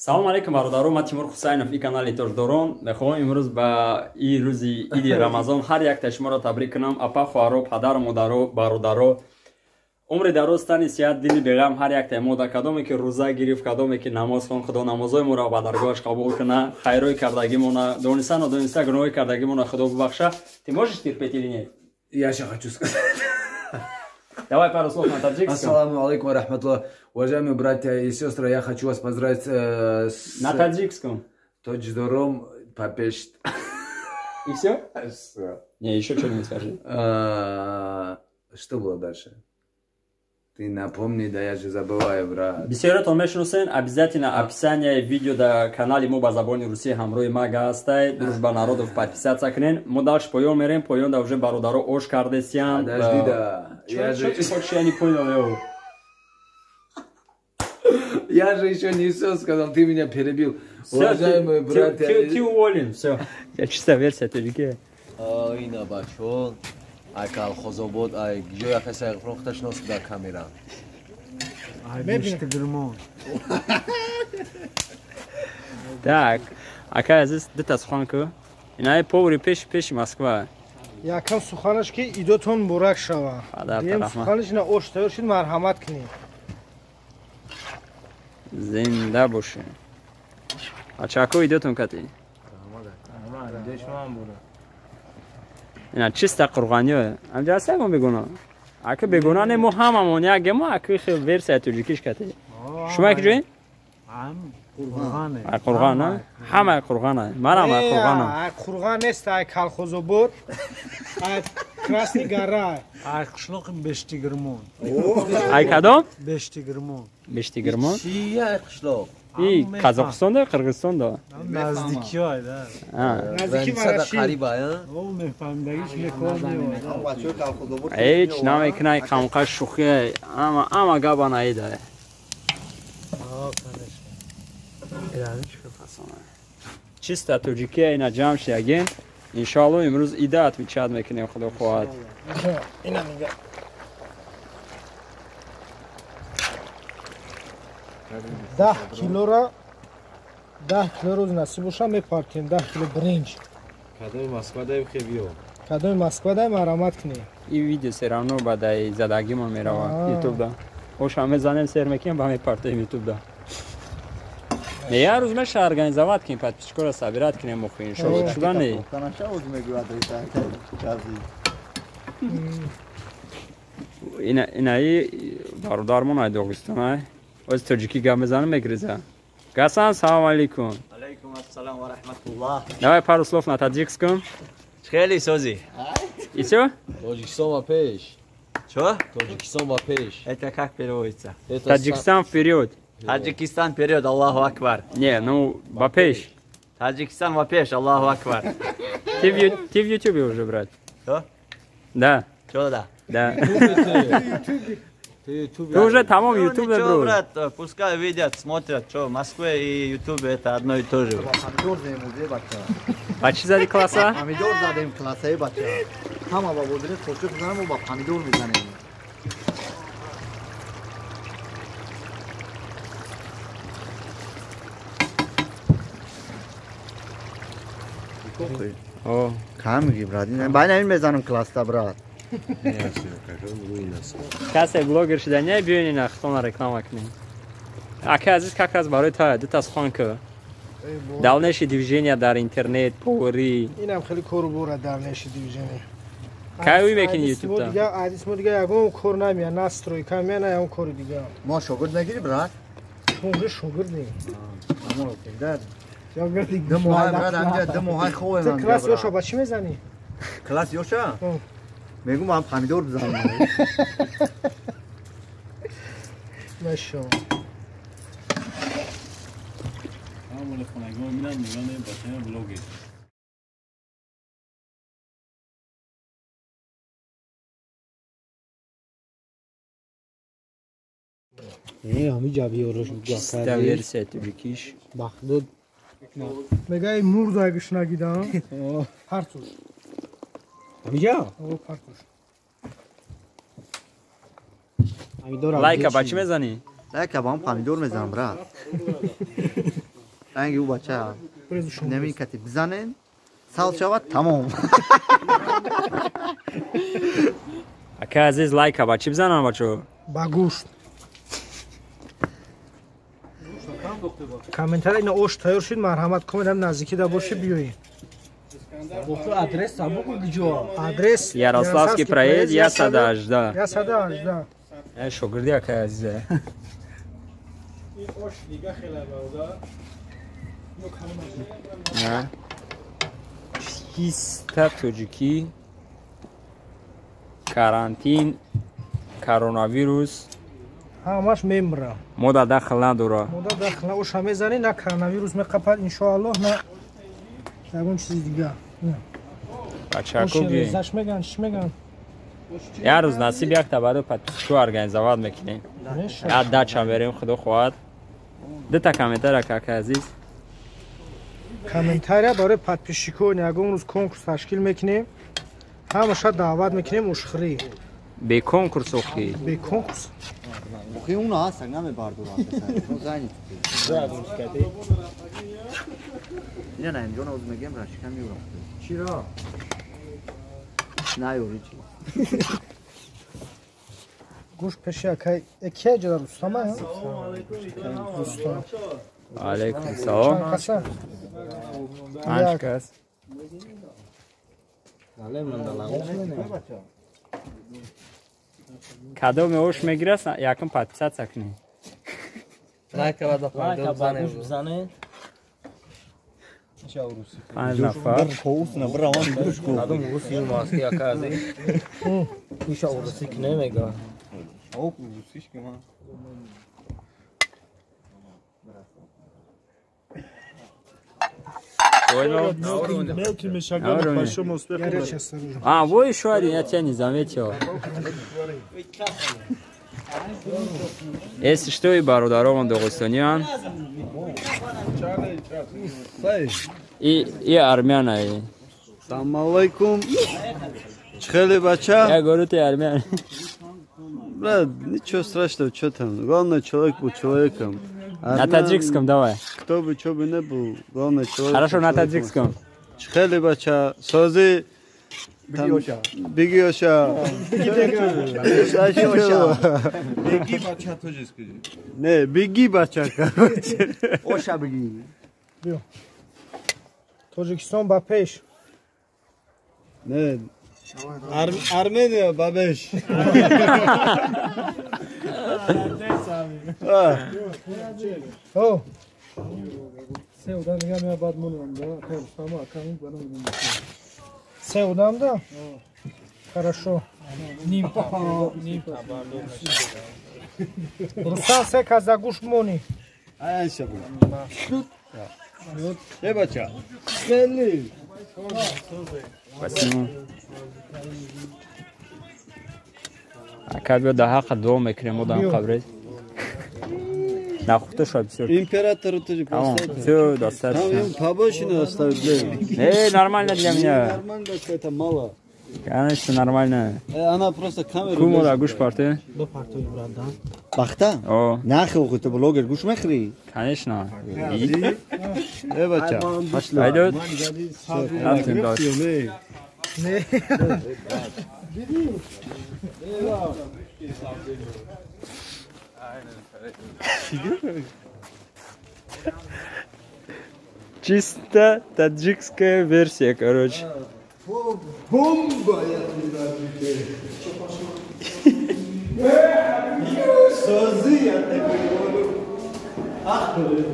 Салом алейкум, бародаро, ман Тимур Хусайнов, и канали Тоҷдорон. Мехоҳам имрӯз ба и рӯзи иди Рамазон ҳар яктаи шуморо табрик кунам. Апа, хоҳаро, падару модаро, бародаро. Умри дароз, тани сиҳат, дили беғам ҳар яктаи мо. Да кадоме ки рӯза гирифт, кадоме ки намоз хон, Худо намозҳои моро ба даргоҳаш қабул куна, хайрои кардагимона, дониста нодониста гуноҳи кардагимона Худо бубахша. Ты можешь терпеть или нет? Я сейчас хочу сказать. Давай пару слов на таджикском. Ассаламу алейкум рахматуллах. Уважаемые братья и сестры, я хочу вас поздравить с... На таджикском. Тоҷдором Папешт. И все? Все. Не, еще что-нибудь скажи. Что было дальше? Ты напомни, да я же забываю, брат. Бисёротон мешиносен, обязательно описание видео да канали мо ба забони русӣ ҳамроҳи ма ҳастай. Дружба народов подписаться кунен. Мо дальше поён мерем, поён да уже бародаро ош кардесиян. Подожди, да. Я же... Что ты хочешь, я не понял, йоу. Я же еще не все сказал, ты меня перебил. Всё, уважаемые братья... Ты уволен, все. Я чистая версия таджики. Ина бачон. Ай колхозобод, ай ҷоя касе фрохташ нос дар камера. Ай бештигирмон. Так, акай азиз, дута сухан ку. Инаи повари пеши пеши Москва. Якам суханаш ки идотон муборак шава. Дуюм суханаш ина ош тайёр шуд, марҳамат кунед. Зинда бошед. Ачако идотон кати. Раҳмат, идои шумо муборак. Ина чиста қурғониё. Амҷа ҳаста ягон бегуна? Ака бегуна не, мо ҳамамон якем, ака хел версия тоҷикиш кати. Шумо як ҷоен? Қурғоне. Ай қурғон, а? Ҳама қурғона. Манам ай қурғона. Ай қурғон нест, ай колхозобод. Ай Красный гора. Ай қишлоқи Бештигирмон. Ай кадом? Бештигирмон. Бештигирмон? Чи ай қишлоқ? И Қазоқистонда, Қирғизистонда? Наздикиҳо, да. Наздики Вараши. Қариба, а? О, мефаҳмидагиш мекорни. Ҳеч намекунай, қамқа шӯхӣ, ама ама габа наида. Чисто тоҷикия ина ҷамъ шиягем. Иншоалло имрӯз ида отмечать мекунем, Худо хоҳад. Ина мега. 10 килора 10 кило рӯз насиб боша мепартем, 10 кило бринҷ. Кадоми Москва даем хебиё. Кадоми Москва даем марҳамат кунем. И видео все равно ба дай задагимон мерава ютубда. Оша мезанем, сер мекунем, ба мепартем ютубда. Не, я рӯз меша организовать кунем, подписчикоро собирать кунем охи, иншоалло. Чуба не? Инаи бародармон ай Доғистон ай. Оз тоҷикӣ гап мезанам, мегриза. Гасан, салом алейкум. Алейкум ассалам ва раҳматуллоҳ. Давай пару слов на таджикском. Хеле сози. И всё? Тоҷикистон ба пеш. Чё? Тоҷикистон ба пеш. Это как переводится? Таджикистан вперед. Таджикистан вперед, Аллаху акбар. Не, ну, ба пеш. Таджикистан ба пеш, Аллаху акбар. Ты в Ютубе уже, брат. Что? Да. Чё да? Да. Ты уже тамом ютубе, бро. Брат, пускай видят, смотрят, что в Москве и Ютубе это одно и то же. Ба чӣ зади класса? Помидор задем классаи бача. Ҳама ба бодири қошуқ мезанем ва ба помидор мезанем. О, кам меги, брат? Ба ин мезанам класста, брат. Касе блогер шуда не, биён ина хитона реклама кунем. Ака азиз, как раз барои та дута сухан ку. Дальнейшее движение дар интернет, повари. Инам хеле кору бора дальнейшее движение. Кай уй мекунӣ ютубда? Дига азиз мо дига ягон кор намея, на стройка мея, на ягон кори дига. Мо шогирд мегирӣ, брат? Шогирд, шогирд не. Аммо да. Шогирд. Ду моҳ, брат, амҷа ду моҳ хобем. Ту класс ёша ба чӣ мезанӣ? Класс ёша? Мегум ман помидор бизанам. Машо. Ҳамоли хонагиҳо мебинанд, мегӯянд бачаи блогер. Не, ҳами ҷавиёрош Чиста версия тоҷикиш. Бахдод. Мегаи мурда гушнагида. Партуш. Ҳамиҷа? О, партуш. Лайка ба чӣ мезанӣ? Лайка ба ҳам помидор мезанам, брат. Ранги ӯ бача. Неми кати бизанен, сал шавад тамом. Ака азиз лайка ба чӣ бизанам бачо? Ба гӯшт. Комментарий ина ош тайёр шид, марҳамат коммент наздикӣ да боши биёед. Адрес забуку гиҷо? Адрес Ярославский проезд 118. 118. Шогирди акай азизе. Ин ош дига хеле бародар. На. Чиста тоҷикӣ. Карантин, коронавирус. Ҳамаш мемра. Мода дахл надора. Мода дахл на оша мезанӣ, на коронавирус меқапад иншоаллоҳ, на ягон чизи дигар. Бачако би. Заш меган, чӣ меган? Як рӯз насиб якта барои подписчико организовать мекунем. Як дача мерем, худо хоҳад. Дута комментария кака азиз. Комментария барои подписчико ягон рӯз конкурс ташкил мекунем. Ҳамаша даъват мекунем ошхӯрӣ. Бе конкурс охи. Бе конкурс. Охи уна ҳаст, намебардорам. Ина Наимҷон оз мегем рашика меёрам. Чиро? Наёри чи. Гӯш пеши акай кия ҷада Рустама? Рустам. Алейкум салом. Панҷ кас. Кадоме ош мегирад, якум подписаться кунед. Лайка ба гӯш бизанед. Панҷ нафар. Кадом рус ин маски ака азиз? Иша урусӣ ки намега. А, вот еще один, я тебя не заметил. Если что, и бародарован дағистониан. И армяна. Салам алейкум. Чхели бача. Я говорю, ты армян. Брат, ничего страшного, что там. Главное, человек был человеком. На таджикском давай. Кто бы, что бы ни был, главное, человек. Хорошо, на таджикском. Чхели бача, сози. Бигиоша. Беги бача тоже скажи. Не, беги бача, короче. Оша беги. Тоҷикистон ба пеш. Не, Армения ба пеш. Се одам дига мея баъд монам да, акай Рустама, ака ин бана монам. Се одам да? Хорошо. Рустам се кас за гӯш монӣ. Айша бу. Е бача. Хеле. Спасибо. Ака биё дар ҳаққа дуо мекунем одам қабрез. Нахухта шуд всё. Императору тоже поставить. Всё, достаточно. Там побольше надо ставить, блин. Эй, нормально для меня. Нормально, это мало. Конечно, нормально. Она просто камеру. Кумода гӯш парте? Ду партои брат, да. Бахта? О. Нахи охи, ты блогер гӯш мехӯрӣ? Конечно. Э, бача. Пойдёт? Рафтем дальше. Чисто таджикская версия, короче. Бомба, я тебе отвечаю. Созы, я тебе говорю. Ах, блин.